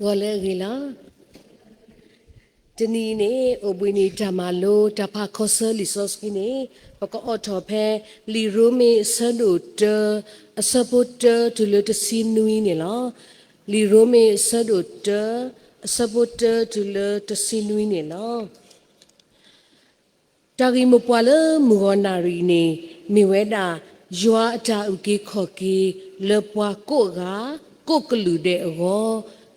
ဂီၤလၢအဂ့ၤလီၤ. တနံၤအံၤန့ၣ် အိၣ်ဘှံးနံၤတၢ်မၤလိ တၢ်ဖးခီဆၢလံာ်စီဆှံန့ၣ် ပကအိးထီၣ်ဖဲ လံာ်ရိမ့ၤအဆၢဒိၣ်တၢ အဆၢဖိတၢတုၤလၢတဆံနွံန့ၣ်လီၤ. လံာ်ရိမ့ၤအဆၢဒိၣ်တၢ အဆၢဖိတၢတုၤလၢတဆံနွံန့ၣ်လီၤ. တၢ်ဂ့ၢ်မိၢ်ပှၢ်လၢမုၢ်ဂီၤနၣ်ရံၣ်န့ၣ် မ့ၢ်ဝဲဒၣ် ယွၤအတၢ်အုၣ်က့ၤခီၣ်က့ၤ လၢပှၤကိးဂၤ ကိးကလုာ်ဒဲးအဂီၢ်,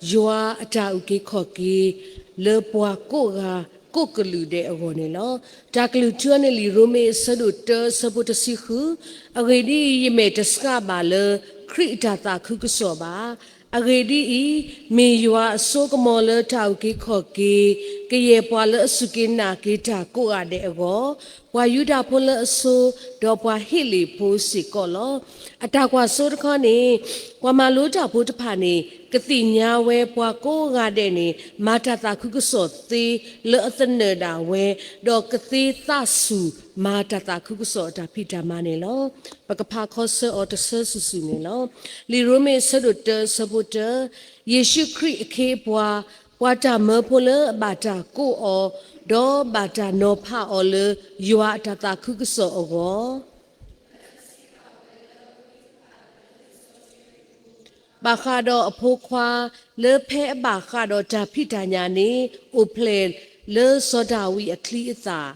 ယွၤအတၢ်အုၣ်က့ၤခီၣ်က့ၤ လၢပှၤကိးဂၤ ကိးကလုာ်ဒဲးအဂီၢ်န့ၣ်လီၤ. တၢ်ကလုၢ်ထူအံၤန့ၣ် လံာ်ရိမ့ၤအဆၢဒိၣ်တၢ အဆၢဖိတဆံဃု, အဂ့ၢ်ဒ်အံၤ, ယမဲာ်တဆှးဘၣ်လၢ ခရံာ်အတၢ်သးခုကစီၣ်ဘၣ်. အဂ့ၢ်ဒ်အံၤ, မ့ၢ်ယွၤအစိကမီၤလၢတၢ်အုၣ်က့ၤခီၣ်က့ၤ, ကယဲၢ်ပှၤလၢအစူၢ်က့ၤနာ်က့ၤတၢ်ကိးဂၤဒဲးအဂီၢ်, ပှၤယူဒၤဖိလၢအဆိ, ဒီးပှၤဟ့းလ့ၣ်ဖိစ့ၢ်ကီးလီၤ. အတၢ်ကွၢ်စိတခီန့ၣ်, ပှၤမၤလိတၢ်ဖိတဖၣ်န့ၣ် ကသ့ၣ်ညါဝဲပှၤကိးဂၤဒဲးန့ၣ် မၤတၢ်သးခုကစီၣ်သ့လၢအသနၢၣ်ဒၣ်ဝဲ, ဒီးကသ့သးဆူၣ်မၤတၢ်သးခုကစီၣ်အတၢ်ဖံးတၢ်မၤန့ၣ်လီၤ. ပကဖးခီဆၢအီၤတဆၢစုာ်စုာ်န့ၣ်လီၤ. လံာ်ရိမ့ၤအဆၢဒိၣ်တၢ အဆၢဖိတၢ, ယ့ၣ်ၡူးခရံာ်အခ့အပှၤ, ပှၤတၢ်မၢဖိလၢအဘၣ်တၢ်ကိးအီၤ, ဒီးဘၣ်တၢ်နီၤဖးအီၤလၢ ယွၤအတၢ်သးခုကစီၣ်အဂီၢ် ဘၣ်ဃးဒီးအဖိခွါ, လၢဖဲအဘၣ်ဃးဒီးတၢ်ဖံးတၢ်ညၣ်န့ၣ် အိၣ်ဖျဲၣ်လၢစီၤဒၤဝံးအချံအသၣ်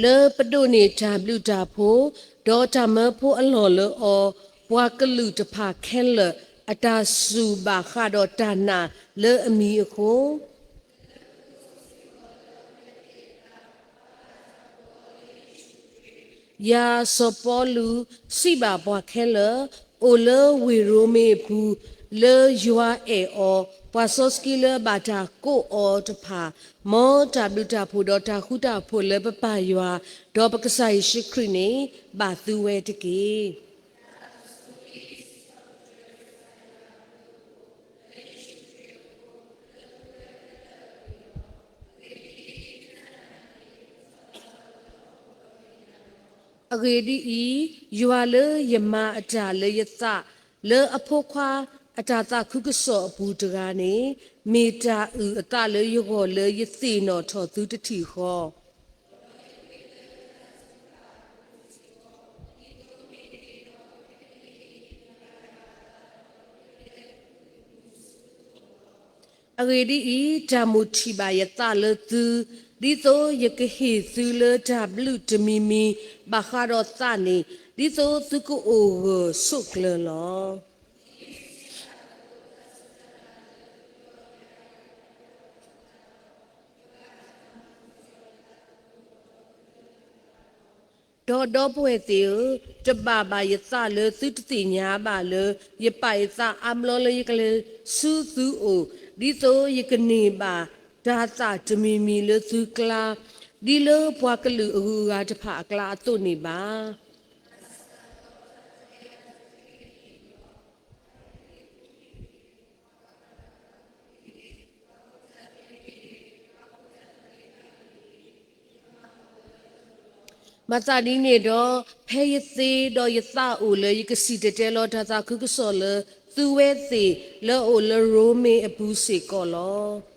လၢပဒိးန့ၢ်တၢ်ဘျုးတၢ်ဖှိၣ်, ဒီးတၢ်မၢဖိအလီၢ်လၢအီၤ, ပှၤကလုာ်တဖၣ်ခဲလၢာ် အတၢ်စူၢ်ဘၣ်ဃးဒီးတၢ်နာ်လၢအမံၤအဃိ ယၤစီၤပီလူး စံးဘၣ်ပှၤခဲလၢာ် အိၣ်လၢဝ့ၢ်ရိမ့ၤအပူၤ လၢယွၤအဲၣ်အီၤ, ပှၤစီဆှံလၢအဘၣ်တၢ်ကိးအီၤတဖၣ်, မ်တၢ်ဘျုးတၢ်ဖှိၣ်ဒီးတၢ်ဃူတၢ်ဖိးလၢပပၢ်ယွၤ ဒီးပကစၢ်ယ့ၣ်ၡူးခရံာ်န့ၣ် ဘၣ်သုဝဲတက့ၢ်. အဂ့ၢ်ဒ်အံၤ, ယွၤလၢယမၤအတၢ်လၢယသး လၢအဖိခွါအတၢ်သးခုကစီၣ်အပူၤတဂၤန့ၣ်, မ့ၢ်တၢ်အုၣ်အသးလၢယဂီၢ်လၢယသ့ၣ်နီၣ်ထီၣ်သုတထံၣ်ဃီ အဂ့ၢ်ဒ်အံၤ, တၢ်မိၣ်ထံၣ်ဘၣ်ယသးလၢသု, ဒ်သိးယကဟ့ၣ်သုလၢတၢ်ဘျုးတမံၤမံၤ ဘၣ်ဃးဒီးသးန့ၣ်, ဒ်သိးသုကအိၣ်ဂၢၢ်ဆိးကျၢၤလီၤ. ဒီးဒီပုၢ်ဝဲၢ်သ့ၣ်ဧၢ, တဘၣ်ဘၣ်ယသးလၢသုတသ့ၣ်ညါဘၣ်လၢ ယပာ်ယသးအါဘျီလၢယကလဲၤဆူသုအိၣ်, ဒ်သိးယကန့ၢ်ဘၣ်တၢ်သးတမံၤမံၤလၢသုကျါ, ဒ်လၢပှၤကလုာ်အဂုၤအဂၤတဖၣ်အကျါအသိးန့ၣ်ဘၣ်. မၤသးဒ်န့ၣ်ဒီး, ဖဲယသ့ဒီးယသးအိၣ်လၢ ယကစံၣ်တဲၤတဲလီၤတၢ်သးခုကစီၣ်လၢ သုဝဲသ့ၣ်လၢအအိၣ်လၢရိမ့ၤအပူၤစ့ၢ်ကီးလီၤ.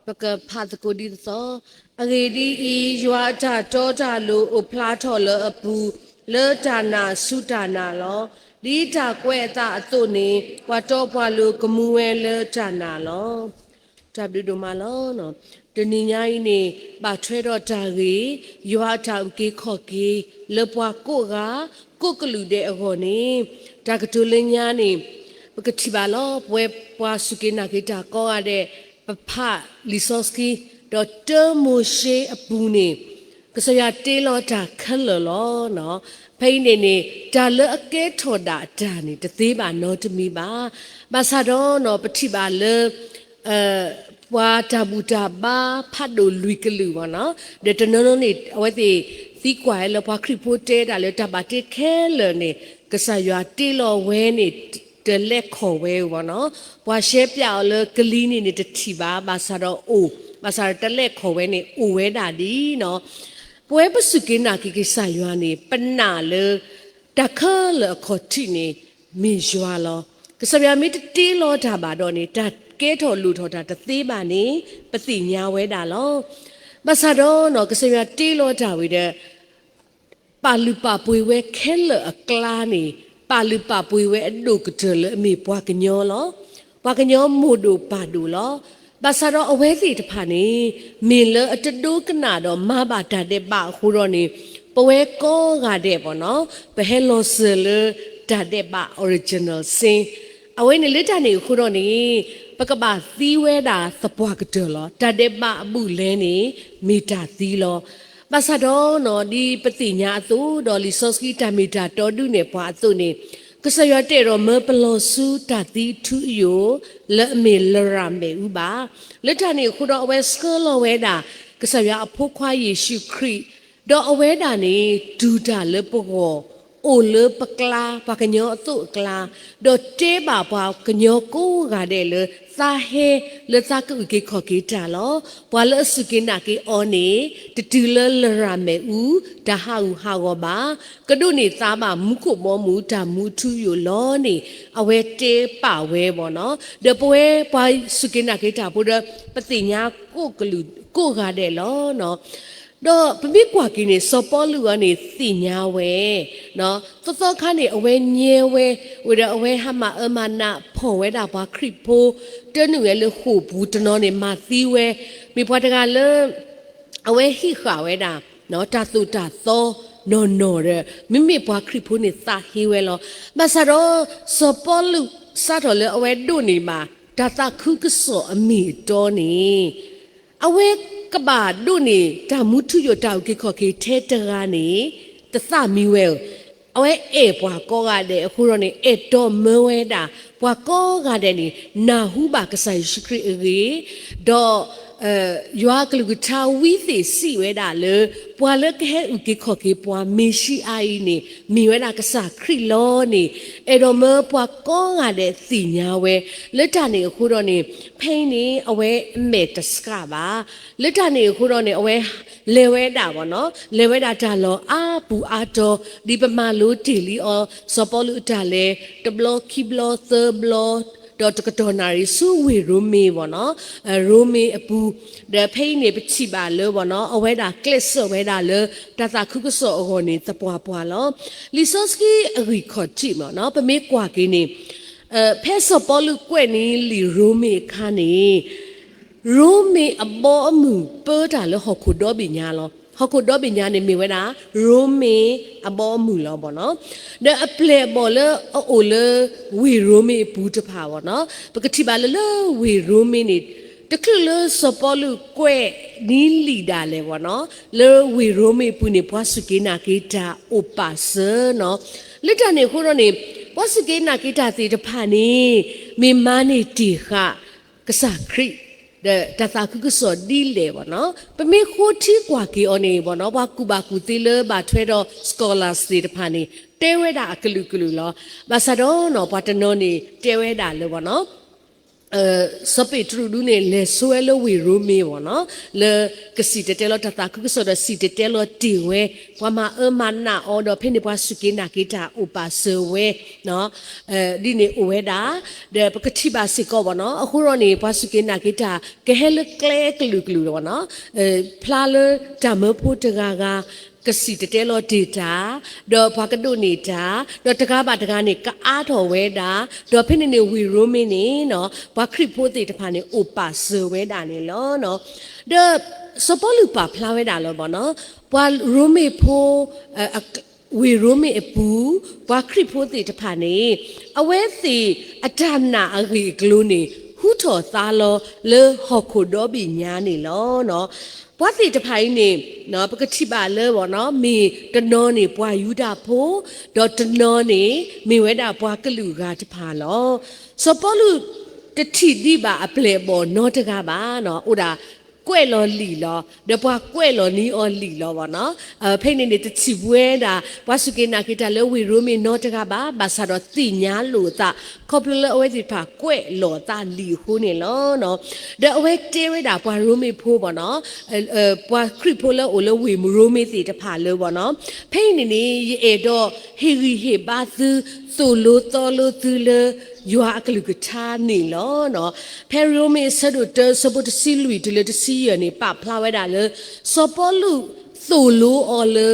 ပကဖးသကိးဒ်သိး, အဂ့ၢ်ဒ်အံၤ, ယွၤအတၢ်တီတၢ်လိၤအိၣ်ဖျါထီၣ်လၢအပူၤ, လၢတၢ်နာ်ဆူတၢ်နာ်လီၤ. ဒ်တၢ်ကွဲးအသးအသိးန့ၣ်, ပှၤတီပှၤလိၤကမူဝဲလၢတၢ်နာ်လီၤ. တၢ်ဘျုးဒိၣ်မးလီၤ. တနံၤညါအံၤန့ၣ် ဘၣ်ထွဲဒီးတၢ်ဂ့ၢ် ယွၤအတၢ်အုၣ်က့ၤခီၣ်က့ၤ လၢပှၤကိးဂၤ ကိးကလုာ်ဒဲးအဂီၢ်န့ၣ်, တၢ်ကတိၤလၢညါန့ၣ် ပကထံၣ်ဘၣ်လီၤ. ပဝဲပှၤစူၢ်က့ၤနာ်က့ၤတၢ်ကိးဂၤဒဲး ပဖးလံာ်စီဆှံ ဒီးတၢမိၤၡ့အပူၤန့ၣ် ကစၢ်ယွၤတ့လီၤတၢ်ခဲလၢာ်လီၤ. ဖဲအံၤန့ၣ်န့ၣ် တၢ်လၢအကဲထီၣ်ဒၣ်အတၢ်န့ၣ် တသ့ဘၣ်နီတမံၤဘၣ်. ဘၣ်ဆၣ်ဒီး ပထံၣ်ဘၣ်လၢ ပှၤတၢ်ဘူၣ်တၢ်ဘါဖးဒိၣ်လွံၢ်ကလုာ်ဘၣ်နီၤ, ဒီးတနီၤနီၤန့ၣ် အဝဲသ့ၣ်သံကွၢ်လၢပှၤခရံာ်ဖိတဲဒၣ်လၢတၢ်ဘၣ်တ့ခဲလၢာ်န့ၣ် ကစၢ်ယွၤတ့လီၤဝဲန့ၣ် တလဲၤခီၣ်ဝဲဘၣ်နီၤ, ပှၤရှဲပၠးအီၤလၢကလံၤန့ၣ်န့ၣ်တထံၣ်ဘၣ်, ဘၣ်ဆၣ်ဒီးအိၣ်, ဘၣ်ဆၣ်ဒီးတလဲၤခီၣ်ဝဲန့ၣ်အိၣ်ဝဲဒၣ်ဒ်နီၤ ပဝဲပစူၢ်က့ၤနာ်က့ၤကစၢ်ယွၤန့ၣ် ပနာ်လၢ တၢ်ခဲလၢာ်အခီၣ်ထံးန့ၣ် မ့ၢ်ယွၤလီၤ. ကစၢ်ယွၤမ့ၢ်တတ့လီၤတၢ်ဘၣ်ဒီးန့ၣ် တၢ်ကဲထီၣ်လိၣ်ထီၣ်တၢ်တသ့ဘၣ်န့ၣ် ပသ့ၣ်ညါဝဲဒၣ်လီၤ. ဘၣ်ဆၣ်ဒီးနီၤ ကစၢ်ယွၤတ့လီၤတၢ်ဝံၤဒီး ပာ်လုၢ်ပာ်ပှ့ၤဝဲခဲလၢာ်အကျါန့ၣ် ပာ်လုၢ်ပာ်ပှ့ၤဝဲအဒိၣ်ကတၢၢ်လၢအမ့ၢ်ပှၤကညီလီၤ. ပှၤကညီမိၢ်ဒိၣ်ပၢ်ဒိၣ်လီၤ. ဘၣ်ဆၣ်ဒီးအဝဲသ့ၣ်တဖၣ်န့ၣ် မ့ၢ်လၢအတဒိကနၣ်ဒီးမၤဘၣ်တၢ်ဒဲးဘးအဃိဒီးန့ၣ် ပဝဲကိးဂၤဒဲးဘၣ်နီၤ ပဟဲလီၤစၢၤလၢတၢ်ဒဲးဘး original sin အဝဲန့ၣ်လၢတၢ်န့ၣ်အဃိဒီးန့ၣ် ပကဘၣ်သံဝဲဒၣ်သပှၢ်ကတၢၢ်လီၤ. တၢ်ဒဲးဘးအဘူးအလဲန့ၣ် မ့ၢ်တၢ်သံလီၤ. ဘၣ်ဆၣ်ဒီးနီၤ ဒ်ပသ့ၣ်ညါအသိး ဒီးလံာ်စီဆှံတၢ်မ့ၢ်တၢ်တီဒုးနဲၣ်ပှၤအသိးန့ၣ် ကစၢ်ယွၤတအဲၣ်ဒိးမၢပလီၢ်ဆူတၢ်သံအထူအယိာ် လၢအမ့ၢ်လရာ်မ့ၣ်အူဘၣ်. လၢတၢ်န့ၣ်အဃိဒီး အဝဲဆှၢလီၤဝဲဒၣ် ကစၢ်ယွၤအဖိခွါယ့ၣ်ၡူးခရံာ် ဒီးအဝဲဒၣ်န့ၣ် တူၢ်တၢ်လၢပဂီၢ်, အိၣ်လၢပကျါ ပှၤကညီအသိးအကျါ, ဒီးတဲဘၣ်ပှၤကညီကိးဂၤဒဲးလၢ သးဟဲလၢသးကအုၣ်က့ၤခီၣ်က့ၤတၢ်လီၤ. ပှၤလၢအစူၢ်က့ၤနာ်က့ၤအီၤန့ၣ် တတုၤလၢလရာ်မ့ၣ်အူ တၢ်ဟးဂူာ်ဟးဂီၤဘၣ်. ကဒိးန့ၢ်သါဘၣ်မူခိၣ်ဘီမုၢ် တၢ်မူထူယိာ်လီၤန့ၣ် အဝဲတဲပာ်ဝဲဘၣ်နီၤ. ဒီးပဝဲပှၤစူၢ်က့ၤနာ်က့ၤတၢ်ဖိဒီး ပသ့ၣ်ညါကိးကလုာ်ကိးဂၤဒဲးလီၤ. ဒီးပမ့ၢ်ကွၢ်က့ၤန့ၣ် စီၤပီလူးအံၤန့ၣ်သ့ၣ်ညါဝဲ သီသီခါန့ၣ် အဝဲညဲဝဲ, ဝံၤဒီးအဝဲဟးမၤအၢမၤနးဖီၣ်ဝဲဒၣ်ပှၤခရံာ်ဖိ တၢနုာ်ဝဲလၢဃိာ်ပူၤတနီၤန့ၣ် မၤသံဝဲ, မ့ၢ်ပှၤတဂၤလၢ အဝဲဟံးဃာ်ဝဲဒၣ် တၢ်သိၣ်တၢ်သီနီၢ်နီၢ်ဒီး မ့မ့ၢ်ပှၤခရံာ်ဖိန့ၣ်သးဟ့ဝဲလီၤ. ဘၣ်ဆၣ်ဒီး စီၤပီလူးစးထီၣ်လၢအဝဲဒိးန့ၢ်ဘၣ် တၢ်သးခုကစီၣ်အမ့ၢ်အတီန့ၣ် အဝဲကဘၣ်ဒိးန့ၢ် တၢ်မူထူယိာ်တၢ်အုၣ်က့ၤခီၣ်က့ၤထဲတဂၤန့ၣ် တသးမံဝဲဧၢ, အဝဲအဲၣ်ပှၤကိးဂၤဒဲးအဃိဒီးန့ၣ် အဲၣ်ဒိးမၢဝဲဒၣ် ပှၤကိးဂၤဒဲးန့ၣ် နၢ်ဟူဘၣ်ကစၢ်ယ့ၣ်ၡူးခရံာ်အဂ့ၢ်, ဒီး ယွၤကလုၢ်ကထါဝံသ့ၣ်စံးဝဲဒၣ်လၢ ပှၤလၢကဟဲအုၣ်က့ၤခီၣ်က့ၤပှၤမ့ၣ်ၡံအၤအံၤန့ၣ် မ့ၢ်ဝဲဒၣ်ကစၢ်ခရံာ်လီၤန့ၣ် အဲၣ်ဒိးမၢပှၤကိးဂၤဒဲးသ့ၣ်ညါဝဲ, လၢတၢ်န့ၣ်အဃိဒီးန့ၣ် ဖဲအံၤန့ၣ် အဝဲအမဲာ်တဆှးဘၣ်. လၢတၢ်န့ၣ်အဃိဒီးန့ၣ် အဝဲလဲၤဝဲဒၣ်ဘၣ်နီၤ, လဲၤဝဲဒၣ်တၢ်လီၢ်အါပူၤအါတီၤ ဒ်ပမၤလိတ့ၢ်လံအီၤ စီၤပီလူးအတၢ်လဲၤ တဘျီခံဘျီသၢဘျီ ဒီးတကတီၢ်နၣ်ရံၣ်ဆူဝ့ၢ်ရိမ့ၤဘၣ်နီၤ, ရိမ့ၤအပူၤ, ဒီးဖဲအံၤန့ၣ် ပထံၣ်ဘၣ်လၢဘၣ်နီၤ အဝဲဒၣ်ကျဲးစၢးဝဲဒၣ်လၢ တၢ်သးခုကစီၣ်အဂီၢ်န့ၣ် သပှၢ်ပှၢ်လီၤ. လံာ်စီဆှံအဂံၢ်ခီၣ်ထံးဘၣ်နီၤ ပမ့ၢ်ကွၢ်က့ၤန့ၣ် ဖဲစီၤပီလူးကွဲးန့ၢ်လံာ်ရိမ့ၤအခါန့ၣ် ရိမ့ၤအဘီအမုၢ်ပၢတၢ်လၢဟီၣ်ခိၣ်ဒီဘ့ၣ်ညါလီၤ. ဟီၣ်ခိၣ်ဒီဘ့ၣ်ညါန့ၣ်မ့ၢ်ဝဲဒၣ် ရိမ့ၤအဘီအမုၢ်လီၤဘၣ်နီၤ. ဒီးအပျဲၢ်အဘီၣ်လၢအအိၣ်လၢဝ့ၢ်ရိမ့ၤအပူၤတဖၣ်ဘၣ်နီၤ ပကထံၣ်ဘၣ်လၢလၢဝ့ၢ်ရိမ့ၤန့ၣ် တချုးလၢစီၤပီလူးကွဲးန့ၢ်လံာ်ဒၣ်လဲာ်ဘၣ်နီၤ လၢဝ့ၢ်ရိမ့ၤအပူၤန့ၣ် ပှၤစူၢ်က့ၤနာ်က့ၤတၢ်အိၣ်ပာ်စၢၤနီၤ. လၢတၢ်န့ၣ်အဃိဒီးန့ၣ် ပှၤစူၢ်က့ၤနာ်က့ၤတၢ်သ့ၣ်တဖၣ်န့ၣ် မ့ၢ်မၤန့ၢ်တ့ၢ်ဃာ် ကစၢ်ခရံာ် ဒီးတၢ်သးခုကစီၣ်ဒ်လဲၣ်ဘၣ်နီၤ ပမ့ၢ်ဃိထံကွၢ်က့ၤအီၤန့ၣ်ဘၣ်နီၤ ပှၤကူၣ်ဘၣ်ကူၣ်သ့လၢဘၣ်ထွဲဒီး scholars သ့ၣ်တဖၣ်န့ၣ် တဲဝဲဒၣ်အကလုာ်ကလုာ်လီၤ. ဘၣ်ဆၣ်ဒီးနီၤ ပှၤတနီၤန့ၣ် တဲဝဲဒၣ်လၢဘၣ်နီၤ စီၤပ့းတရူးဒုန့ၣ် လဲၤဆိဝဲလၢဝ့ၢ်ရိမ့ၤဘၣ်နီၤ လၢကစံၣ်တဲၤတဲလီၤတၢ်သးခုကစီၣ်ဒီးစံၣ်တဲၤတဲလီၤတ့ၢ်ဝဲ ပှၤမၤအၢမၤနးအီၤဒီးဖဲန့ၣ်ပှၤစူၢ်က့ၤနာ်က့ၤတၢ်အိၣ်ပာ်စၢၤဝဲ ဒ်န့ၣ်အိၣ်ဝဲဒၣ် ဒီးပကထံၣ်ဘၣ်စ့ၢ်ကီးဘၣ်နီၤ အဃိဒီးန့ၣ် ပှၤစူၢ်က့ၤနာ်က့ၤတၢ် ကဟဲလၢကျဲကလုာ်ကလုာ်လီၤဘၣ်နီၤ ဖျါလၢတၢ်မၢဖိတဂၤဂၤ ကစံၣ်တဲၤတဲလီၤတ့ၢ်တၢ် ဒီးပှၤကဒိးန့ၢ်တၢ် ဒီးတဂၤဘၣ်တဂၤန့ၣ် ကအါထီၣ်ဝဲဒၣ် ဒီးဖဲန့ၣ်န့ၣ် ဝ့ၢ်ရိမ့ၤန့ၣ်နီၤ ပှၤခရံာ်ဖိသ့ၣ်တဖၣ်န့ၣ် အိၣ်ပာ်စၢၤဝဲဒၣ်န့ၣ်လီၤ. ဒီးစီၤပီလူးပာ်ဖျါဝဲဒၣ်လၢဘၣ်နီၤ ပှၤရိမ့ၤဖိ ဝ့ၢ်ရိမ့ၤအပူၤ ပှၤခရံာ်ဖိသ့ၣ်တဖၣ်န့ၣ် အဝဲသ့ၣ်အတၢ်နာ်အဂ့ၢ်အကျိၤန့ၣ် ဟူထီၣ်သါလီၤလၢဟီၣ်ခိၣ်ဒီဘ့ၣ်ညါန့ၣ်လီၤ. ပှၤသ့ၣ်တဖၣ်အံၤန့ၣ် ပကထံၣ်ဘၣ်လၢဘၣ်နီၤ မ့ၢ်တနီၤန့ၣ်ပှၤယူဒၤဖိ ဒီးတနီၤန့ၣ် မ့ၢ်ဝဲဒၣ်ပှၤကလုာ်ဂၤတဖၣ်လီၤ. စီၤပီလူး တထံၣ်ဒံးဘၣ်အပျဲၢ်အဘီၣ်နီတဂၤဘၣ်နီၤ, အိၣ်ဒၣ်ကွဲးလီၤလံာ်လီၤ, ဒီးပှၤကွဲးလီၤန့ၢ်အီၤလံာ်လီၤဘၣ်နီၤ. ဖဲအံၤန့ၣ်န့ၣ် တထံၣ်ဝဲဒၣ် ပှၤစူၢ်က့ၤနာ်က့ၤတၢ်လၢဝ့ၢ်ရိမ့ၤနီတဂၤဘၣ်, ဘၣ်ဆၣ်ဒီးသ့ၣ်ညါလိာ်အသး ခီဖျိလၢအဝဲသ့ၣ်တဖၣ်ကွဲးလီၤအသးလံာ်အဃိန့ၣ်လီၤ. ဒီးအဝဲတဲဝဲဒၣ်ပှၤရိမ့ၤဖိဘၣ်နီၤ, ပှၤခရံာ်ဖိလၢအိၣ်လၢဝ့ၢ်ရိမ့ၤသ့ၣ်တဖၣ်လၢဘၣ်နီၤ, ဖဲအံၤန့ၣ်န့ၣ် ယအဲၣ်ဒိးဟ့ၣ်ဂံၢ်ဟ့ၣ်ဘါသု သိၣ်လိသီလိသုလၢယွၤအကလုၢ်ကထါန့ၣ်လီၤ. ဖဲရိမ့ၤအဆၢဒိၣ်တၢ အဆၢဖိတဆံလွံၢ်တုၤလၢတဆံယဲၢ်န့ၣ် ပာ်ဖျါဝဲဒၣ်လၢ စီၤပီလူးသိၣ်လိအီၤလၢ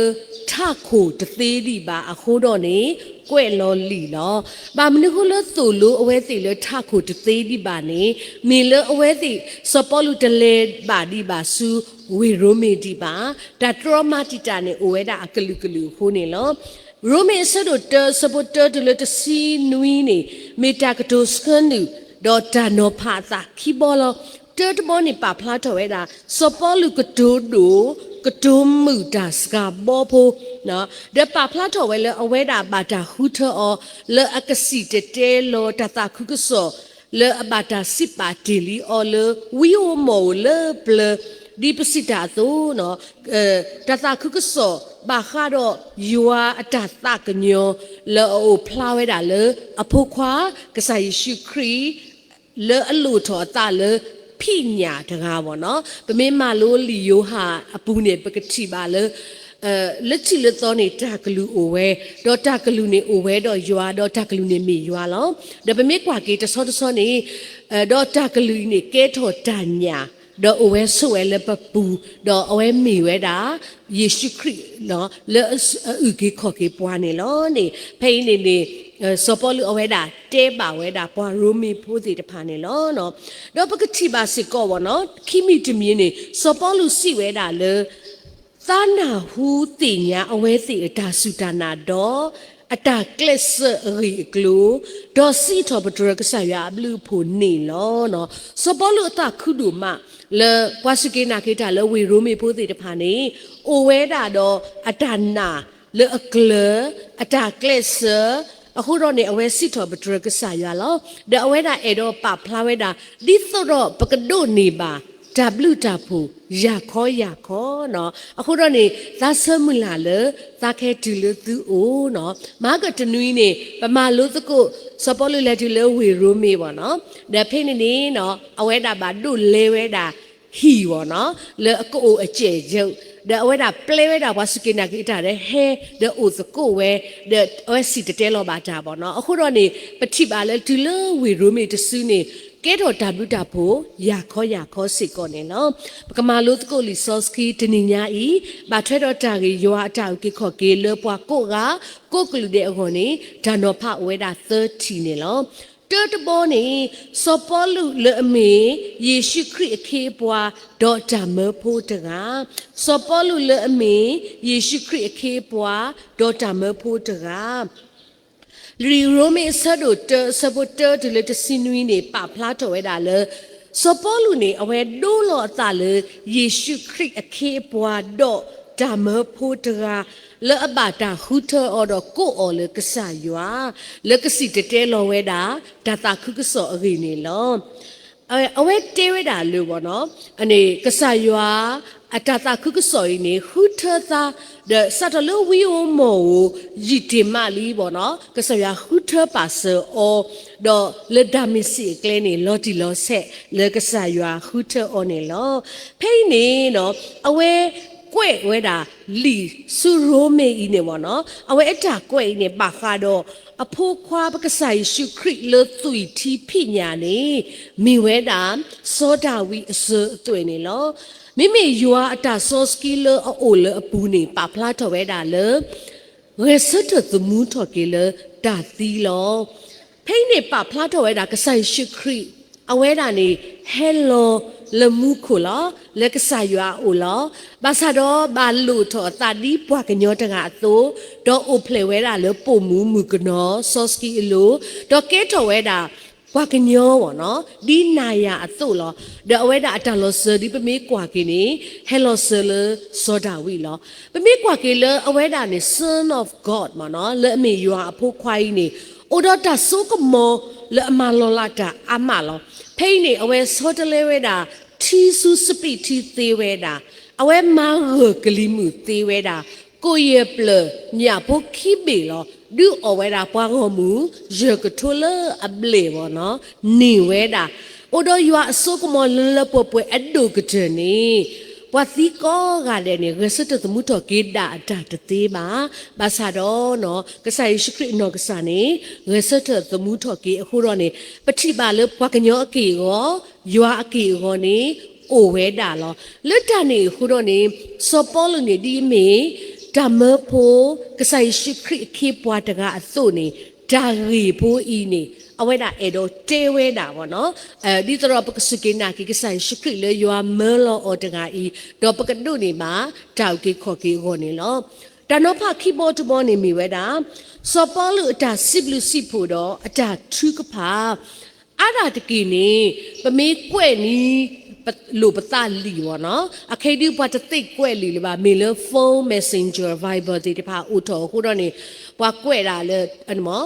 ထးခိၣ်တသ့ဒံးဘၣ်အဃိဒီးန့ၣ် ကွဲးလီၤလံာ်လီၤ. ဘၣ်မနုၤအဃိလၢသိၣ်လိအဝဲသ့ၣ်လၢထးခိၣ်တသ့ဒံးဘၣ်န့ၣ် မ့ၢ်လၢအဝဲသ့ၣ် စီၤပီလူးတလဲၤဘၣ်ဒံးဘၣ်ဆူဝ့ၢ်ရိမ့ၤဒံးဘၣ်, တၢ်တြီမၤတံာ်တာ်န့ၣ် အိၣ်ဝဲဒၣ်အကလုာ်ကလုာ်အဃိန့ၣ်လီၤ. ရိမ့ၤအဆၢဒိၣ်တၢ အဆၢဖိတၢတုၤလၢတဆံနွံန့ၣ် မ့ၢ်တၢ်ကတိၤဆှၢနုာ် ဒီးတၢ်နီၤဖးအသးခံဘီလီၤ. တၢတဘီန့ၣ်ပာ်ဖျါထီၣ်ဝဲဒၣ် စီၤပီလူးကတိၤဒိၣ် ကတိၤမုာ်တၢ်စှၤဘီဖိ ဒီးပာ်ဖျါထီၣ်ဝဲလၢအဝဲဒၣ်ဘၣ်တၢ်ဃုထၢအီၤ လၢအကစံၣ်တဲၤတဲလီၤတၢ်သးခုကစီၣ် လၢအဘၣ်တၢ်စံးပာ်တ့ၢ်လံအီၤလၢ ဝံဧိၤမီၣ်ဧိၤလၢပျၢၤ ဒ်ပစံးတၢ်အသိး တၢ်သးခုကစီၣ်ဘၣ်ဃးဒီးယွၤအတၢ်သးကညီၤ လၢအအိၣ်ဖျါဝဲဒၣ်လၢ အဖိခွါ ကစၢ်ယ့ၣ်ၡူးခရံာ် လၢအလိၣ်ထီၣ်အသးလၢ ဖံးညၣ်တဂၤဘၣ်နီၤ. ပမ့ၢ်မၤလိလံာ်ယိၤဟၣ်အပူၤန့ၣ် ပကထံၣ်ဘၣ်လၢ လၢထံးလၢသီန့ၣ် တၢ်ကလုၢ်အိၣ်ဝဲ, ဒီးတၢ်ကလုၢ်န့ၣ်အိၣ်ဝဲဒီးယွၤ, ဒီးတၢ်ကလုၢ်န့ၣ်မ့ၢ်ယွၤလီၤ. ဒီးပမ့ၢ်ကွၢ်က့ၤတဆီတဆီန့ၣ် ဒီးတၢ်ကလုၢ်အံၤန့ၣ် ကဲထီၣ်တၢ်ညၣ်, ဒီးအိၣ်ဝဲဆိးဝဲလၢပပူၤ, ဒီးအဝဲမ့ၢ်ဝဲဒၣ် ယ့ၣ်ၡူးခရံာ် လၢအအုၣ်က့ၤခီၣ်က့ၤပှၤန့ၣ်လီၤန့ၣ်. ဖဲအံၤန့ၣ်န့ၣ် စီၤပီလူးအဝဲဒၣ်တဲဘၣ်ဝဲဒၣ်ပှၤရိမ့ၤဖိသ့ၣ်တဖၣ်န့ၣ်လီၤ. ဒီးပကထံၣ်ဘၣ်စ့ၢ်ကီးဘၣ်နီၤ, ခံမံၤတမံၤန့ၣ် စီၤပီလူးစံးဝဲဒၣ်လၢ သးနၢ်ဟူသ့ၣ်ညါအဝဲသ့ၣ်အတၢ်စူၢ်တၢ်နာ်ဒီး အတၢ်ကျဲးစၢးအဂ့ၢ်အကျိၤ, ဒီးစံးထီၣ်ပတြၢၤကစၢ်ယွၤအဘျုးအဖှိၣ်န့ၣ်လီၤ. စီၤပီလူးအသးခုဒိၣ်မး လၢပှၤစူၢ်က့ၤနာ်က့ၤတၢ်လၢဝ့ၢ်ရိမ့ၤဖိသ့ၣ်တဖၣ်န့ၣ် အိၣ်ဝဲဒၣ်ဒီးအတၢ်နာ်လၢအကျၢၤ, အတၢ်ကျဲးစၢး, အဃိဒီးန့ၣ် အဝဲစံးထီၣ်ပတြၢၤကစၢ်ယွၤလီၤ. ဒီးအဝဲဒၣ်အဲၣ်ဒိးပာ်ဖျါဝဲဒၣ် ဒ်သိးဒီးပကဒိးန့ၢ်ဘၣ် တၢ်ဘျုးတၢ်ဖှိၣ် ယၤခီယၤခီနီၤ. အဃိဒီးန့ၣ် သးဆၢမုၢ်လၢ်လၢ သးကဟဲတုၤလၢသုအိၣ်နီၤ. မၤကတနွံန့ၣ် ပမၤလိသကိး စီၤပီလူးလဲၤတုၤလၢဝ့ၢ်ရိမ့ၤဘၣ်နီၤ. ဒီးဖဲန့ၣ်န့ၣ်နီၤ အဝဲဒၣ်ဘၣ်ဒိးလဲဝဲဒၣ် ဟံၣ်ဘၣ်နီၤ လၢအကအိၣ်အစဲၣ်ယဲၢ်, ဒီးအဝဲဒၣ်ပျဲဝဲဒၣ်ပှၤစူၢ်က့ၤနာ်က့ၤတၢ်ဒီးဟဲ ဒီးအိၣ်သကိးဝဲ, ဒီးအဝဲစံၣ်တဲၤတဲလီၤဘၣ်တၢ်ဘၣ်နီၤ. အဃိဒီးန့ၣ် ပထံၣ်ဘၣ်လၢတုၤလၢဝ့ၢ်ရိမ့ၤတစုန့ၣ် ကဲထီၣ်တၢ်ဘျုးတၢ်ဖှိၣ် ယၤခီယၤခီစ့ၢ်ကီးန့ၣ်လီၤ. ပကမၤလိသကိးလံာ်စီဆှံတနံၤညါအံၤ ဘၣ်ထွဲဒီးတၢ်ဂ့ၢ်ယွၤအတၢ်အုၣ်က့ၤခီၣ်က့ၤလၢပှၤကိးဂၤ ကိးကလုာ်ဒဲးအဂီၢ်န့ၣ် တၢ်နီၤဖးအိၣ်ဝဲဒၣ်သၢထံၣ်န့ၣ်လီၤ. တၢတဘီန့ၣ် စီၤပီလူးလၢအမ့ၢ် ယ့ၣ်ၡူးခရံာ်အခ့အပှၤ ဒီးတၢ်မၢဖိတဂၤ, စီၤပီလူးလၢအမ့ၢ် ယ့ၣ်ၡူးခရံာ်အခ့အပှၤ ဒီးတၢ်မၢဖိတဂၤ လံာ်ရိမ့ၤအဆၢဒိၣ်တၢ အဆၢဖိတၢတုၤလၢတဆံနွံန့ၣ် ပာ်ဖျါထီၣ်ဝဲဒၣ်လၢ စီၤပီလူးန့ၣ် အဝဲဒိလီၤအသးလၢ ယ့ၣ်ၡူးခရံာ်အခ့အပှၤ ဒီးတၢ်မၢဖိတဂၤ လၢအဘၣ်တၢ်ဃုထၢအီၤဒီးကိးအီၤလၢကစၢ်ယွၤ လၢကစံၣ်တဲၤတဲလီၤဝဲဒၣ် တၢ်သးခုကစီၣ်အဂ့ၢ်န့ၣ်လီၤ. အဝဲတဲဝဲဒၣ်လၢ ကစၢ်ယွၤ အတၢ်သးခုကစီၣ်အံၤန့ၣ် ဃုထၢသး ဒီးစးထီၣ်လၢဝံဧိၤမီၢ်ဧိၤ ယံာ်တ့ၢ်မးလံဘၣ်နီၤ ကစၢ်ယွၤဃုထၢပာ်စၢၤအီၤ ဒီးလၢတၢ်မ့ၢ်စ့ၢ်အကျဲန့ၣ် လီၤတံၢ်လီၤဆဲးလၢကစၢ်ယွၤဃုထၢအီၤန့ၣ်လီၤ. ဖဲအံၤန့ၣ် အဝဲကွဲးဝဲဒၣ်လံာ်ဆူရိမ့ၤအံၤန့ၣ်ဘၣ်နီၤ အဝဲအတၢ်ကွဲးအံၤန့ၣ် ဘၣ်ဃးဒီး အဖိခွါပကစၢ်ယ့ၣ်ၡူးခရံာ်လၢသွံၣ်ထံဖံးညၣ်န့ၣ် မ့ၢ်ဝဲဒၣ် စီၤဒၤဝံးအစၢၤအသွဲၣ်န့ၣ်လီၤ. မ့မ့ၢ်ယွၤအတၢ်စီဆှံလၢအအိၣ်လၢအပူၤန့ၣ် ပာ်ဖျါထီၣ်ဝဲဒၣ်လၢ ဂဲၤဆၢထၢၣ်သမူထီၣ်က့ၤလၢတၢ်သံလီၤ. ဖဲအံၤန့ၣ် ပာ်ဖျါထီၣ်ဝဲဒၣ်ကစၢ်ယ့ၣ်ၡူးခရံာ် အဝဲဒၣ်န့ၣ် ဟဲလီၤလၢမူခိၣ်လီၤ. လၢကစၢ်ယွၤအအိၣ်လီၤ. ဘၣ်ဆၣ်ဒီးဘၣ်လိၣ်ထီၣ်အသးဒ်ပှၤကညီတဂၤအသိး, ဒီးအိၣ်ဖျဲၣ်ဝဲဒၣ်လၢပိာ်မုၣ်မုၣ်ကနီၤ စီဆှံအလိၤ, ဒီးကဲထီၣ်ဝဲဒၣ် ပှၤကညီဘၣ်နီၤ ဒ်နၤယၤအသိးလီၤ. ဒီးအဝဲဒၣ်အတၢ်လီၤစၢၤဒ်ပမ့ၢ်ကွၢ်က့ၤန့ၣ် ဟဲလီၤစၢၤလၢစီၤဒၤဝံးလီၤ. ပမ့ၢ်ကွၢ်က့ၤလၢအဝဲဒၣ်န့ၣ် Son of God မ့ၢ်နီၤ လၢအမ့ၢ်ယွၤအဖိခွါအံၤန့ၣ် အိၣ်ဒီးတၢ်စိကမီၤလၢအမၤလီၤလးတၢ်အါမးလီၤ. ဖဲအံၤန့ၣ် အဝဲဆီတလဲဝဲဒၣ် ထံဆူစပံးထံသ့ဝဲဒၣ်, အဝဲမၤဂၢၢ်ကလံၤမုၢ်သ့ဝဲဒၣ်, ကိၣ်ယဲၢ်ပျၢၢ်ညၣ်ဖိခံဘ့ၣ်လီၤ. ဒုးအီၣ်ဝဲဒၣ်ပှၤဂီၢ်မုၢ် ယဲၢ်ကထိလၢအဘျဲၣ်ဘၣ်နီၤ, န့ၢ်ဝဲဒၣ်. အိၣ်ဒီးယွၤအစိကမီၤလၢလၢပှဲၤပှဲၤအဒိၣ်ကတၢၢ်န့ၣ် ပှၤသံကိးဂၤဒဲးန့ၣ် ဂဲၤဆၢထၢၣ်သမူထီၣ်က့ၤဒၣ်အတၢ်တသ့ဘၣ်. ဘၣ်ဆၣ်ဒီး ကစၢ်ယ့ၣ်ၡူးခရံာ်အနီၢ်ကစၢ်န့ၣ် ဂဲၤဆၢထၢၣ်သမူထီၣ်က့ၤအဃိဒီးန့ၣ် ပထံၣ်ဘၣ်လၢပှၤကညီအက့ၢ်အဂီၤ, ယွၤအက့ၢ်အဂီၤန့ၣ် အိၣ်ဝဲဒၣ်လီၤ. လၢတၢ်န့ၣ်အဃိဒီးန့ၣ် စီၤပီလူးန့ၣ် ဒ်အမ့ၢ် တၢ်မၢဖိ ကစၢ်ယ့ၣ်ၡူးခရံာ်အခ့အပှၤတဂၤအသိးန့ၣ် တၢ်ဂ့ၢ်ဖိအံၤန့ၣ် အဝဲဒၣ်အဲၣ်ဒိးတဲဝဲဒၣ်ဘၣ်နီၤ. ဒ်သိးဒီးပကစူၢ်က့ၤနာ်က့ၤကစၢ်ယ့ၣ်ၡူးခရံာ်လၢယွၤမၢလီၤအီၤတဂၤအံၤ, ဒီးပကဒိးန့ၢ်ဘၣ် တၢ်အုၣ်က့ၤခီၣ်က့ၤအဂီၢ်န့ၣ်လီၤ. တၢ်နီၤဖးခံဘီတဘီန့ၣ်မ့ၢ်ဝဲဒၣ် စီၤပီလူးအတၢ်စံးဘျုးစံးဖှိၣ်ဒီးအတၢ်ထုကဖၣ် အါဒၣ်တက့ၢ်န့ၣ် ပမ့ၢ်ကွဲးန့ၣ် ပလိၣ်ပသးလံာ်ဘၣ်နီၤ. အခဲအံၤဒုးပှၤတသ့ကွဲးလံာ်လၢၤဘၣ်, မ့ၢ်လၢ phone messenger, Viber သ့ၣ်တဖၣ်အိၣ်ထီၣ်အဃိဒီးန့ၣ် ပှၤကွဲးဒၣ်လၢ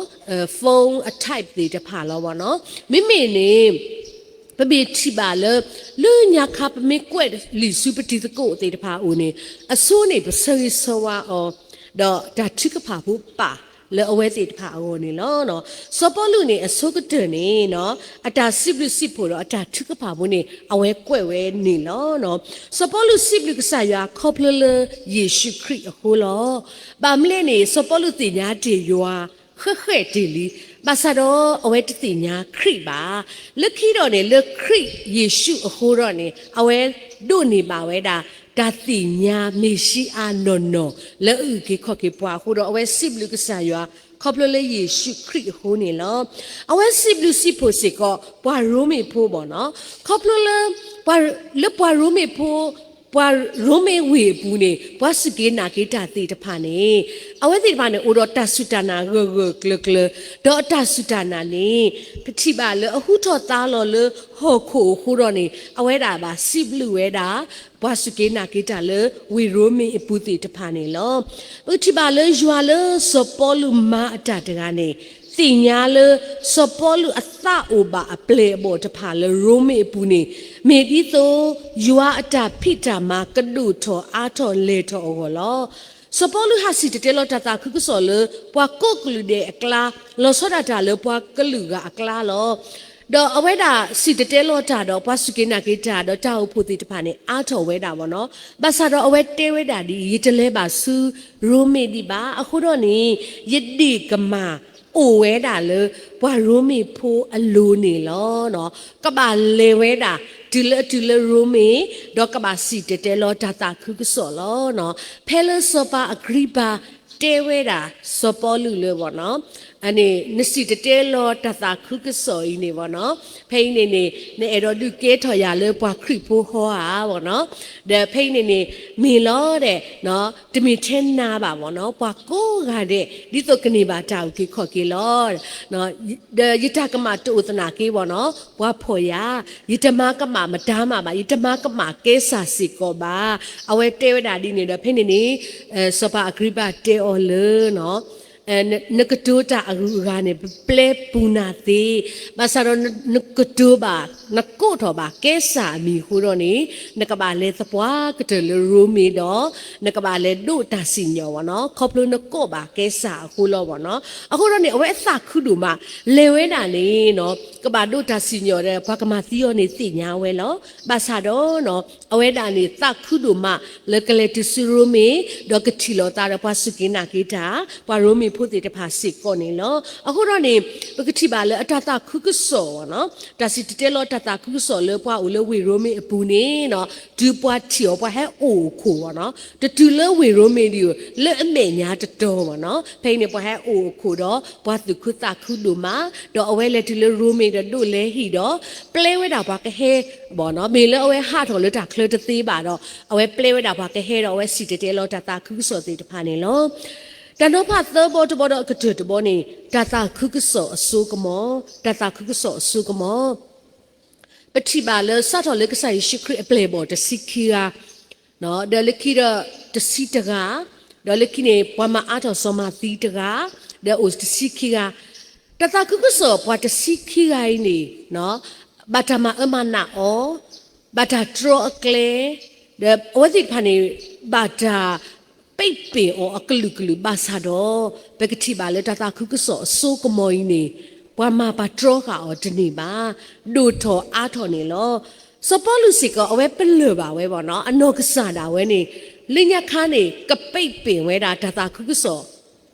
phone အ type သ့ၣ်တဖၣ်လီၤဘၣ်နီၤ. မ့မ့ၢ်န့ၣ် ပမ့ၢ်ထံၣ်ဘၣ်လၢ လၢညါခါပမ့ၢ်ကွဲးလံာ်ဆူပတံၤသကိးသ့ၣ်တဖၣ်အအိၣ်န့ၣ် အဆိန့ၣ် ပဆၢဂ့ၤဆၢဝါအီၤ ဒီးတၢ်ထုကဖၣ်ဖိပာ်လၢအဝဲသ့ၣ်တဖၣ်အဂီၢ်န့ၣ်လီၤ. စီၤပီလူးန့ၣ် အဆိကတၢၢ်န့ၣ် အတၢ်စံးဘျုးစံးဖှိၣ်ဒီးအတၢ်ထုကဖၣ်ဖိန့ၣ် အဝဲကွဲးဝဲန့ၣ်လီၤ. စီၤပီလူးစံးဘျုးကစၢ်ယွၤခီဖျိလၢယ့ၣ်ၡူးခရံာ်အဃိလီၤ. ဘၣ်မနုၤလဲၣ်န့ၣ် စီၤပီလူးသ့ၣ်ညါတ့ၢ်ယွၤ ဃဲးဃဲးတ့ၢ်လံ, ဘၣ်ဆၣ်ဒီးအဝဲတသ့ၣ်ညါခရံာ်ဘၣ်. လၢခံဒီးန့ၣ် လၢခရံာ်ယ့ၣ်ၡူးအဃိဒီးန့ၣ် အဝဲဒိးန့ၢ်ဘၣ်ဝဲဒၣ် တၢ်သ့ၣ်ညါမ့ၣ်ၡံအၤနီၢ်နီၢ် လၢအအုၣ်က့ၤခီၣ်က့ၤပှၤအဃိဒီး အဝဲစံးဘျုးကစၢ်ယွၤ ခီဖျိလၢယ့ၣ်ၡူးခရံာ်အဃိန့ၣ်လီၤ. အဝဲစံးဘျုးစံးဖှိၣ်စ့ၢ်ကီး ပှၤရိမ့ၤဖိဘၣ်နီၤ, ခီဖျိလၢ လၢပှၤရိမ့ၤဖိ ပှၤရိမ့ၤဝ့ၢ်အပူၤန့ၣ် ပှၤစူၢ်က့ၤနာ်က့ၤတၢ်သ့ၣ်တဖၣ်န့ၣ် အဝဲသ့ၣ်တဖၣ်န့ၣ် အိၣ်ဒီးတၢ်စူၢ်တၢ်နာ်ဂၢၢ်ဂၢၢ်ကျၢၤကျၢၤ, ဒီးအတၢ်စူၢ်တၢ်နာ်န့ၣ် ပထံၣ်ဘၣ်လၢအဟူထီၣ်သါလီၤလၢဟီၣ်ခိၣ်အဃိဒီးန့ၣ် အဝဲဒၣ်ဘၣ်စံးဘျုးဝဲဒၣ် ပှၤစူၢ်က့ၤနာ်က့ၤတၢ်လၢဝ့ၢ်ရိမ့ၤအပူၤသ့ၣ်တဖၣ်န့ၣ်လီၤ. ပကထံၣ်ဘၣ်လၢယွၤလၢစီၤပီလူးမၤအတၢ်တဂၤန့ၣ် သ့ၣ်ညါလၢ စီၤပီလူးအသးအိၣ်ဘၣ်အပျဲၢ်အဘီၣ်တဖၣ်လၢရိမ့ၤအပူၤန့ၣ် မ့ၢ်ဒ်သိး ယွၤအတၢ်ဖံးတၢ်မၤကဒိၣ်ထီၣ်အါထီၣ်လဲၢ်ထီၣ်အဂီၢ်လီၤ. စီၤပီလူးဟးစံၣ်တဲၤတဲလီၤတၢ်သးခုကစီၣ်လၢ ပှၤကိးကလုာ်ဒဲးအကျါ, လီၤဆီဒၣ်တၢ်လၢပှၤကလုာ်ဂၤအကျါလီၤ. ဒီးအဝဲဒၣ်စံၣ်တဲၤတဲလီၤတၢ်ဒီးပှၤစူၢ်က့ၤနာ်က့ၤတၢ်ဒီးတၢ်အိၣ်ဖှိၣ်သ့ၣ်တဖၣ်န့ၣ် အါထီၣ်ဝဲဒၣ်ဘၣ်နီၤ. ဘၣ်ဆၣ်ဒီးအဝဲတဲဝဲဒၣ်ဒ်အံၤ, ယတလဲၤဘၣ်ဆူရိမ့ၤဒံးဘၣ်. အဃိဒီးန့ၣ် ယဒ့ၣ်ကမၢ်အိၣ်ဝဲဒၣ်လၢပှၤရိမ့ၤဖိအလိၤန့ၣ်လီၤ. ကဘၣ်လဲၤဝဲဒၣ် တုၤလၢအတုၤလၢရိမ့ၤ, ဒီးကဘၣ်စံၣ်တဲၤတဲလီၤတၢ်သးခုကစီၣ်လီၤ. ဖဲလၢစီၤပၤအဂံၤပၤတဲဝဲဒၣ်စီၤပီလူးလၢဘၣ်နီၤ, နစံၣ်တဲၤတဲလီၤတၢ်သးခုကစီၣ်အံၤန့ၣ်ဘၣ်နီၤ, ဖဲအံၤန့ၣ်န့ၣ် နအဲၣ်ဒိးဒုးကဲထီၣ်ယၤလၢပှၤခရံာ်ဖိဟီဧါဘၣ်နီၤ. ဒီးဖဲအံၤန့ၣ်န့ၣ် မ့ၢ်လီၤဒီး တမ့ၢ်ထဲနၤဘၣ်ဘၣ်နီၤ, ပှၤကိးဂၤဒဲး ဒ်သိးကန့ၢ်ဘၣ်တၢ်အုၣ်က့ၤခီၣ်က့ၤလီၤ. ဒီးယတၢ်ကမၣ်တအိၣ်သနာ်က့ဘၣ်နီၤ, ပှၤဖီၣ်ယၤ, ယတမၤကမၣ်မတၤမးဘၣ်, ယတမၤကမၣ်ကဲစၢ်စ့ၢ်ကီးဘၣ်. အဝဲတဲဝဲဒၣ်ဒ်န့ၣ်ဒီး ဖဲန့ၣ်န့ၣ် စီၤပၤအဂံၤပၤတဲအီၤလၢ နကတိၤတၢ်အဂုၤအဂၤန့ၣ် ပပျဲပူၤနၤသ့, ဘၣ်ဆၣ်ဒီးနကတိၤဘၣ် နကိးထီၣ်ဘၣ်ကဲစၢ်အမံၤအဃိဒီးန့ၣ် နကဘၣ်လဲၤသပှၢ်ကတၢၢ်လၢရိမ့ၤဒီး နကဘၣ်လဲၤဒိးတၢ်စံၣ်ညီၣ်ဘၣ်နီၤ, ခီဖျိနကိးဘၣ်ကဲစၢ်အဃိလီၤဘၣ်နီၤ. အဃိဒီးန့ၣ် အဝဲအသးခုဒိၣ်မး လဲၤဝဲဒၣ်န့ၣ်နီၤ ကဘၣ်ဒိးတၢ်စံၣ်ညီၣ်ဒီး ပှၤကမၤသံအီၤန့ၣ်သ့ၣ်ညါဝဲလီၤ. ဘၣ်ဆၣ်ဒီးနီၤ အဝဲဒၣ်န့ၣ် သးခုဒိၣ်မး လၢကလဲၤတုၤဆူရိမ့ၤ ဒီးကထံၣ်လိာ်သးဒီးပှၤစူၢ်က့ၤနာ်က့ၤတၢ် ပှၤရိမ့ၤဖိသ့ၣ်တဖၣ်စ့ၢ်ကီးန့ၣ်လီၤ. အဃိဒီးန့ၣ် ပကထံၣ်ဘၣ်လၢအတၢ်သးခုကစီၣ်နီၤ, တၢ်စံၣ်တဲၤတဲလီၤတၢ်သးခုကစီၣ်လၢပှၤအိၣ်လၢဝ့ၢ်ရိမ့ၤအပူၤန့ၣ်နီၤ တုၤပှၤထံၣ်အီၤ ပှၤဟဲအိၣ်အခိၣ်ဘၣ်နီၤ, တတုၤလၢဝ့ၢ်ရိမ့ၤဒံးဧိၤ လၢအမဲာ်ညါတတီၤဘၣ်နီၤ, ဖဲအံၤန့ၣ် ပှၤဟဲအိၣ်အခိၣ်ဒီး ပှၤသူၣ်ခုသးခုဒိၣ်မး, ဒီးအဝဲလဲၤတုၤလၢရိမ့ၤဒီးဒိးလဲၤဟံၣ်ဒီး ပျဲဝဲဒၣ်ပှၤကဟဲဘၣ်နီၤ, မ့ၢ်လၢအဝဲဟးထီၣ်လၢတၢ်ချၢတသ့ဘၣ်ဒီး အဝဲပျဲဝဲဒၣ်ပှၤကဟဲဒီး အဝဲစံၣ်တဲၤတဲလီၤတၢ်သးခုကစီၣ်သ့ၣ်တဖၣ်န့ၣ်လီၤ. တၢ်နီၤဖးသၢဘီတဘီဒီးအကတၢၢ်တဘီန့ၣ် တၢ်သးခုကစီၣ်အစိကမီၤ, တၢ်သးခုကစီၣ်အစိကမီၤ ပထံၣ်ဘၣ်လၢစးထီၣ်လၢကစၢ်ယ့ၣ်ၡူးခရံာ်အပျဲၢ်အဘီၣ်တဆံခံဂၤ, ဒီးလၢခံဒီးတဆံတဂၤ, ဒီးလၢခံန့ၣ် ပှၤမၤအါထီၣ်စီၤမၤသံတဂၤ, ဒီးအိၣ်တဆံခံဂၤ, တၢ်သးခုကစီၣ်ပှၤတဆံခံဂၤအံၤန့ၣ် ဘၣ်တၢ်မၤအၢမၤနးအီၤ, ဘၣ်တၢ်တြီအကျဲ, ဒီးအဝဲသ့ၣ်တဖၣ်န့ၣ် ဘၣ်တၢ်ပိတ်ပင်အီၤအကလုာ်ကလုာ်ဘၣ်ဆၣ်ဒီး ပကထံၣ်ဘၣ်လၢတၢ်သးခုကစီၣ်အစိကမီၤအံၤန့ၣ် ပှၤမၤပှၤတြီဃာ်အီၤတန့ၢ်ဘၣ်, ဒိၣ်ထီၣ်အါထီၣ်န့ၣ်လီၤ. စီၤပီလူးစ့ၢ်ကီး အဝဲပလၢၢ်ဘၣ်ဝဲဘၣ်နီၤ, အနီၢ်ကစၢ်ဒၣ်ဝဲန့ၣ် လၢညါခါန့ၣ် ကပိတ်ပင်ဝဲဒၣ်တၢ်သးခုကစီၣ်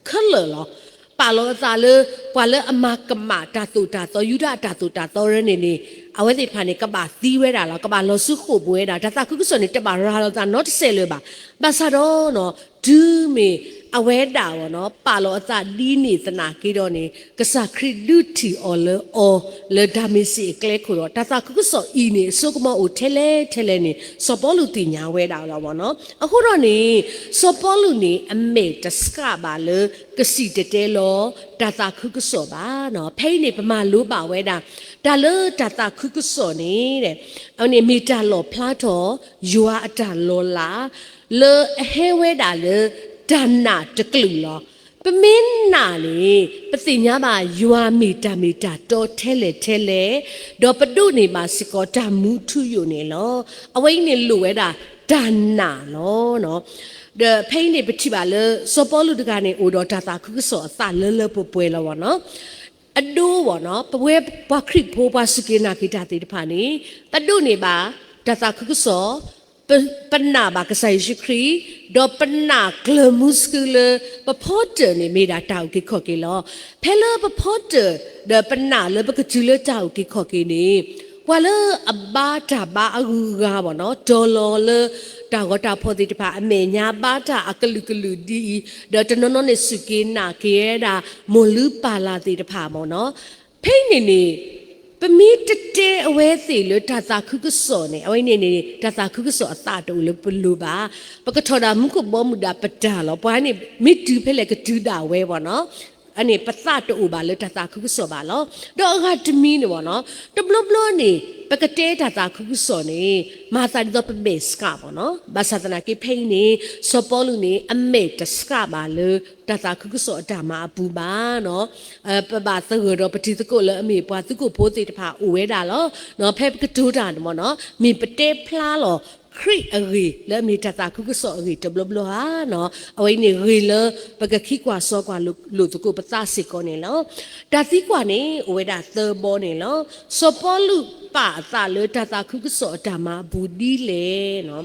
ခဲလၢာ်လီၤ. ပာ်လီၤအသးလၢ ပှၤလၢအမၤကမၣ်တၢ်သိၣ်တၢ်သီ ယူဒၤအတၢ်သိၣ်တၢ်သီရၢန့ၣ်န့ၣ် အဝဲသ့ၣ်တဖၣ်န့ၣ် ကဘၣ်သံဝဲဒၣ်လီၤ, ကဘၣ်လီၤဆူဃိာ်ပူၤဝဲဒၣ်, တၢ်သးခုကစီၣ်န့ၣ် တဘၣ်ရၤလီၤသးနီတစဲးလၢၤဘၣ်. ဘၣ်ဆၣ်ဒီးနီၤ တုၤမ့ၢ်အဝဲဒၣ်အီၤနီၤ ပာ်လီၤအသးဒ်န့ၣ်သနာ်က့ဒီးန့ၣ် ကစၢ်ခရံာ်ဒုးထံၣ်အီၤလၢအီၤ လၢဒၤမ့းစ့းအကျဲခိၣ်ဒီး တၢ်သးခုကစီၣ်အံၤန့ၣ် အစိကမီၤအိၣ်ထဲလဲၣ်ထဲလဲၣ်န့ၣ် စီၤပီလူးသ့ၣ်ညါဝဲဒၣ်လီၤနီၤ. အဃိဒီးန့ၣ် စီၤပီလူးန့ၣ် အမဲာ်တဆှးဘၣ်လၢ ကစံၣ်တဲၤတဲလီၤ တၢ်သးခုကစီၣ်ဘၣ်နီၤ. ဖဲအံၤန့ၣ် ပမၤလိဘၣ်ဝဲဒၣ် တၢ်လၢတၢ်သးခုကစီၣ်န့ၣ် အဝဲန့ၣ်မ့ၢ်တၢ်လီၣ်ဖျါထီၣ် ယွၤအတၢ်လီၤလး လၢအဟဲဝဲဒၣ်လၢ တၢ်နာ်တကလုာ်လီၤ. ပမ့ၢ်နာ်န့ၣ် ပသ့ၣ်ညါဘၣ်ယွၤမ့ၢ်တၢ်မ့ၢ်တၢ်တီထဲလဲၣ်ထဲလဲၣ်, ဒီးပဒိးန့ၢ်ဘၣ်စ့ၢ်ကီးတၢ်မူထူယိာ်န့ၣ်လီၤ. အဝဲအံၤန့ၣ်လိၣ်ဝဲဒၣ်တၢ်နာ်လီၤ. ဒီးဖဲအံၤန့ၣ် ပထံၣ်ဘၣ်လၢ စီၤပီလူးတဂၤန့ၣ် အိၣ်ဒီးတၢ်သးခုကစီၣ်အသးလၢလၢပှဲၤပှဲၤလီၤဘၣ်နီၤ. အဒိဘၣ်နီၤ ပဝဲပှၤခရံာ်ဖိ ပှၤစူၢ်က့ၤနာ်က့ၤတၢ်သ့ၣ်တဖၣ်န့ၣ် ပဒိးန့ၢ်ဘၣ်တၢ်သးခုကစီၣ်, ပနာ်ဘၣ်ကစၢ်ယ့ၣ်ၡူးခရံာ်, ဒီးပနာ်ကျၢၤမူဆှၢလၢ ပဖီတၢၣ်န့ၣ်မ့ၢ်ဒၣ်တၢ်အုၣ်က့ၤခီၣ်က့ၤလီၤ. ဖဲလၢပဖီတၢၣ် ဒီးပနာ်လၢပကတုၤလၢတၢ်အုၣ်က့ၤခီၣ်က့ၤန့ၣ် ပှၤလၢအဘါတၢ်ဘါအဂုၤအဂၤဘၣ်နီၤ တီၤလီၤလၢ တၢ်ဂီၤတၢ်ဖီၣ်သ့ၣ်တဖၣ် အမဲာ်ညါဘါတၢ်အကလုာ်ကလုာ်ဒ်အံၤ, ဒီးတနီၤနီၤန့ၣ်စူၢ်က့ၤနာ်က့ၤဝဲဒၣ် မိၢ်လုၢ်ပၢ်လၢ်သ့ၣ်တဖၣ်ဘၣ်နီၤ. ဖဲအံၤန့ၣ်န့ၣ် ပမ့ၢ်တတဲအဝဲသ့ၣ်လၢတၢ်သးခုကစီၣ်န့ၣ် အဝဲန့ၣ်န့ၣ် တၢ်သးခုကစီၣ်အသးတအိၣ်လၢပလိၤဘၣ်. ပကထီၣ်ဒၣ်မူခိၣ်ဘီမုၢ်ဒၣ်ပတၢ်လီၤ. ပှၤန့ၣ် မ့ၢ်တုၤဖဲလဲၣ်ကတုၤဒၣ်ဝဲဘၣ်နီၤ. အန့ၣ် ပသးတအိၣ်ဘၣ်လၢတၢ်သးခုကစီၣ်ဘၣ်လီၤ. ဒီးအဂၤတမံၤန့ၣ်ဘၣ်နီၤ တဘျီဘျီန့ၣ် ပကတဲတၢ်သးခုကစီၣ်န့ၣ် မၤသးဒ်သိးပမဲာ်ဆှးဘၣ်နီၤ. ဘၣ်ဆၣ်သနာ်က့ဖဲအံၤန့ၣ် စီၤပီလူးန့ၣ် အမဲာ်တဆှးဘၣ်လၢ တၢ်သးခုကစီၣ်အတၢ်မၤအပူၤဘၣ်နီၤ. ပဘၣ်သဂၢၢ်ဒီးပတံၤသကိးလၢအမ့ၢ်ပှၤသုးခိၣ်ဖိသ့ၣ်တဖၣ်အိၣ်ဝဲဒၣ်လီၤ. ဖဲပကတိၤတၢ်န့ၣ်ဘၣ်နီၤ မ့ၢ်ပတဲဖျါလီၤ ခရံာ်အဂ့ၢ် လၢအမ့ၢ်တၢ်သးခုကစီၣ်အဂ့ၢ်တဘျီဘျီဧါနီၤ. အဝဲအံၤန့ၣ်ဂ့ၤလၢ ပကခံကွၢ်စီကွၢ်လိာ်သကိးပသးစ့ၢ်ကီးန့ၣ်လီၤ. တၢ်သံကွၢ်န့ၣ် အိၣ်ဝဲဒၣ်သၢဘီန့ၣ်လီၤ. စီၤပီလူးပာ်အသးလၢတၢ်သးခုကစီၣ်အတၢ်မၤအပူၤဒ်လဲၣ်နီၤ.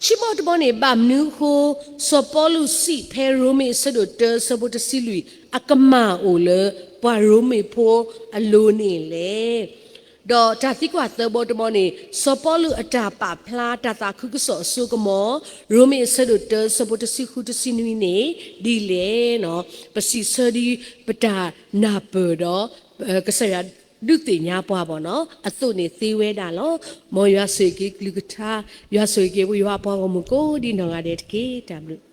ခံဘီတဘီန့ၣ် ဘၣ်မနုၤအဃိ စီၤပီလူးစံးဖဲရိမ့ၤအဆၢဒိၣ်တၢအဆၢဖိတဆံလွံၢ် အကမၢ်အိၣ်လၢ ပှၤရိမ့ၤဖိအလိၤန့ၣ်လဲၣ်. ဒီးတၢ်သံကွၢ်သၢဘီတဘီန့ၣ် စီၤပီလူးအတၢ်ပာ်ဖျါတၢ်သးခုကစီၣ်အစိကမီၤ ရိမ့ၤအဆၢဒိၣ်တၢအဆၢဖိတဆံဃုတဆံနွံန့ၣ် ဒ်လဲၣ်နီၤ. ပစံးဆၢဒ်ပတၢ်နၢ်ပၢၢ်ဒီး ကစၢ်ယွၤဒုးသ့ၣ်ညါပှၤဘၣ်နီၤ အသိးန့ၣ်သ့ဝဲဒၣ်လီၤ. မ်ယွၤဆိၣ်ဂ့ၤက့ၤကလုၢ်ကထါ, ယွၤဆိၣ်ဂ့ၤက့ၤပယွၤအပှၤဂီၢ်မုၢ်ကိးဒ်နီၢ်ဂၤဒဲးတက့ၢ်. တၢ်ဘျုး